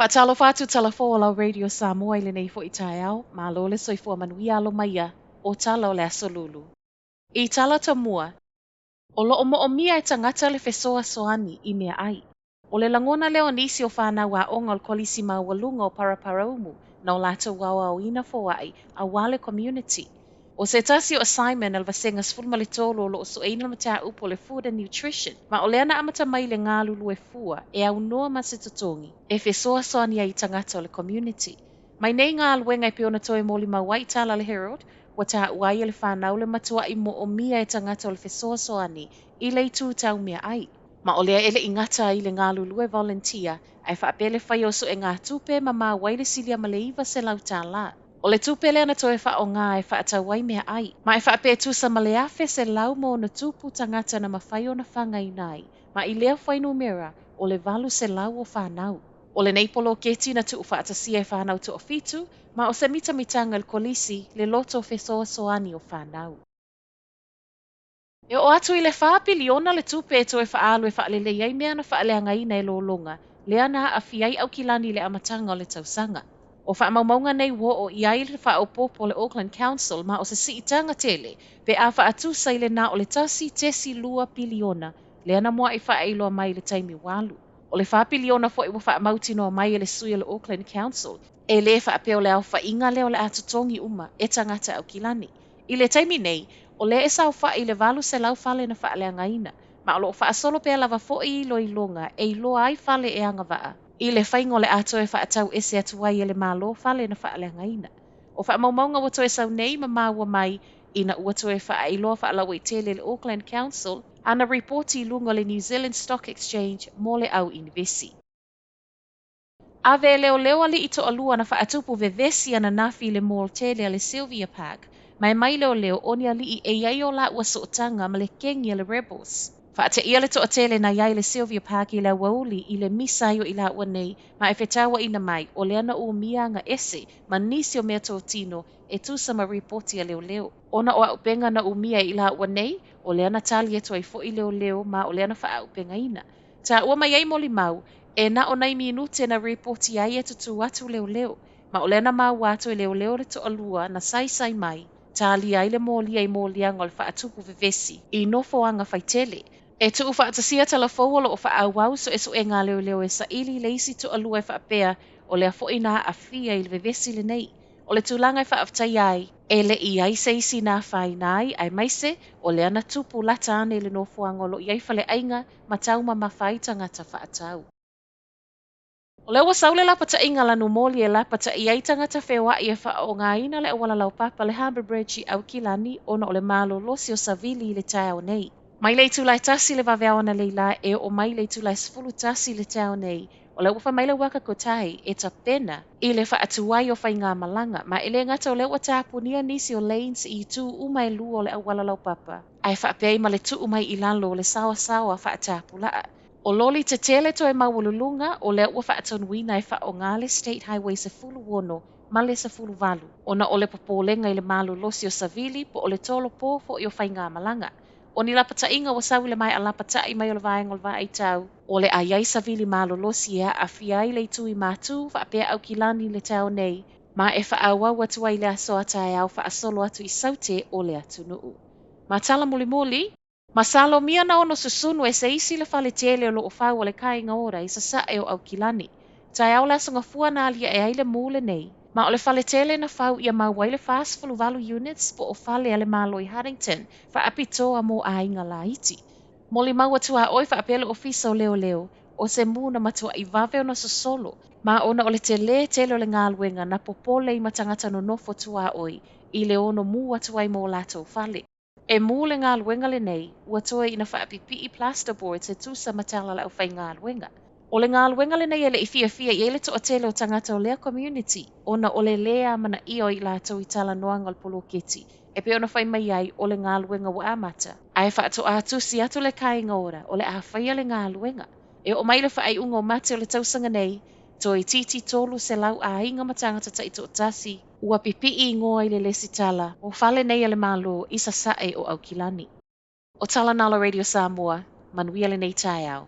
Faatalofa atu tala fou o lau Radio Samoa i lenei foi taeao, malo le soifua manuia alo maia o tala o le Aso Lulu. I tala tomua, o loo moomia e tagata le fesoasoani i meaai. O le lagona lea o nisi o fanau aoga o le Kolisi Maualuga o Paraparaumu na o latou aoaoina foai aua le community. O se tasi o assignment a le Vasega 13 o loo sueina le mataupu o le Food and Nutrition, ma o lea na amata mai le galulue fua e aunoa ma se totogi e fesoasoani ai i tagata o le community. Mai nei galuega e pei ona toe molimau ai i tala a le Herald, ua taua ai e le fanau le matuai moomia e tagata o le fesoasoani i le itu tau meaai. Ma o lea e le i gata ai le galulue volunteer, ae faapea le faia o suegatupe ma maua ai le silia ma le $900. O le tupe lea na toe faaaoga e faatau ai meaai, ma e faapea e tusa ma le 1,100+ tagata na mafai ona fagaina ai, ma i lea fuainumera o le 800 o fanau. O lenei poloketi na tuufaatasia e fanau toafitu, ma o se mitamitaga i le kolisi le loto fesoasoani o fanau. E oo atu i le $4 piliona le tupe e toe faaalu e faalelei ai mea na faaleagaina e lologa, lea na aafia ai Aukilani i le amataga o le tausaga. O faamaumauga nei ua oo i ai le faaopoopo o le Auckland Council ma o se siitaga tele pe a faatusa i le na o le $1.2 piliona lea na muai faailoa mai i le taimi ua alu. O le $4 piliona foi ua faamautinoa mai e le sui o le Auckland Council, e lē faapea o le aofaiga lea o le a totogi uma e tagata Aukilani. I le taimi nei, o lea e saofai i le 800 fale na faaleagaina, ma o loo faasolo pea lava foi iloiloga e iloa ai fale e agavaa i le faiga o le a toe faatau ese atu ai e le Malo fale na faaleagaina. O faamaumauga ua toe sau nei ma maua mai ina ua toe faailoa faalauaitele e le Auckland Council ana ripoti i luga o le New Zealand Stock Exchange mo le au inivesi. Ave e leoleo alii toalua na faatupu vevesi ananafi i le mall tele a le Sylvia Park, ma e mai leoleo o ni alii e i ai o laua sootaga ma le kengi a le Rebels. Faateia le toatele na i ai i le Sylvia Park i le aoauli i le misa ai o i laua nei, ma e fetauaina mai o lea na umia aga ese ma nisi o meatotino e tusa ma ripoti a leoleo. Ona o auupega na umia e i laua nei, o lea na tali atu ai foi leoleo ma o lea na faaauupegaina. Taua mai ai molimau, e na o nai minute na ripoti ai e tutū atu leoleo, ma o lea na maua atu e leoleo le toalua na saisai mai, talia ai le molia i moliaga o le faatupu vevesi i nofoaga faitele. E tuufaatasia tala fou o loo faaauau suesuega a leoleo e saili i le isi toalua e faapea o lea foi na aafia i le vevesi lenei. O le tulaga e faafetaia ai, e le i ai se isi na afaina ai, aemaise o lea na tupu lata ane i le nofoaga o loo i ai faleaiga ma taumamafa ai tagata faatau. O lea ua sau le lapataiga lanumoli e lapatai ai tagata feoai e faaaogaina le auala laupapa le Harbour Bridge i Aukilani ona o le malolosi o savili i le taeao nei. Mai le itula e 1 i le vaveao analeila e oo mai le itula e 11 i le taeao nei, o lea ua fai mai le Waka Kotahi e tapena i le faatuai o faigamalaga, ma e le gata o lea ua tapunia nisi o lanes i itu uma e lua o le auala laupapa, ae faapea ai ma le tuu mai i lalo o le saoasaoa faatapulaa. O loli tetele toe maualuluga o lea ua faatonuina e faaaoga le State Highway 16 ma le 18, ona o le popolega i le malolosi o savili po o le tolopo foi o faigamalaga. O ni lapataiga ua sau i le maea lapatai mai o le vaega o le Vaai Tau, o le a i ai savili malolosi e aafia ai le itu i Matu faapea Aukilani i le taeao nei, ma e faaauau atu ai i le aso a taeao faasolo atu i Saute o le atunuu. Ma tala mulimuli, Masalomia na ono susunu e se isi le fale tele o loo fau a le Kāinga Ora i sasae o Aukilani. Taeao le Aso Gafua na aliae ai le mū lenei. Ma o le fale tele na fau ia maua ai le 48 units po o fale a le Malo i Harrington, faapitoa mo aiga laiti. Molimau tuaoi faapea le Ofisa o Leoleo, o se mū na matuai vave ona sosolo, ma ona o le telē tele o le galuega na popole ai ma tagata nonofo tuaoi i le ono mū atu ai ma o latou fale. E mū le galuega lenei, ua toe ina faapipii plasterboards e tusa ma tala a le aufaigaluega. O le galuega lenei e le i fiafia i ai le toatele o tagata o lea community, ona o le lē amanaia o i latou i talanoaga o le poloketi, e pei ona fai mai ai o le galuega ua amata, ae faatoa tusi atu le Kāinga Ora o le a faia le galuega. E oo mai le faaiuga o Mati o le tausaga nei, toeitiiti 300 aiga ma tagata taitoatasi ua pipii igoa i le lesitala o fale nei a le Malo i sasae o Aukilani. O tala na a la Radio Samoa, manuia lenei taeao.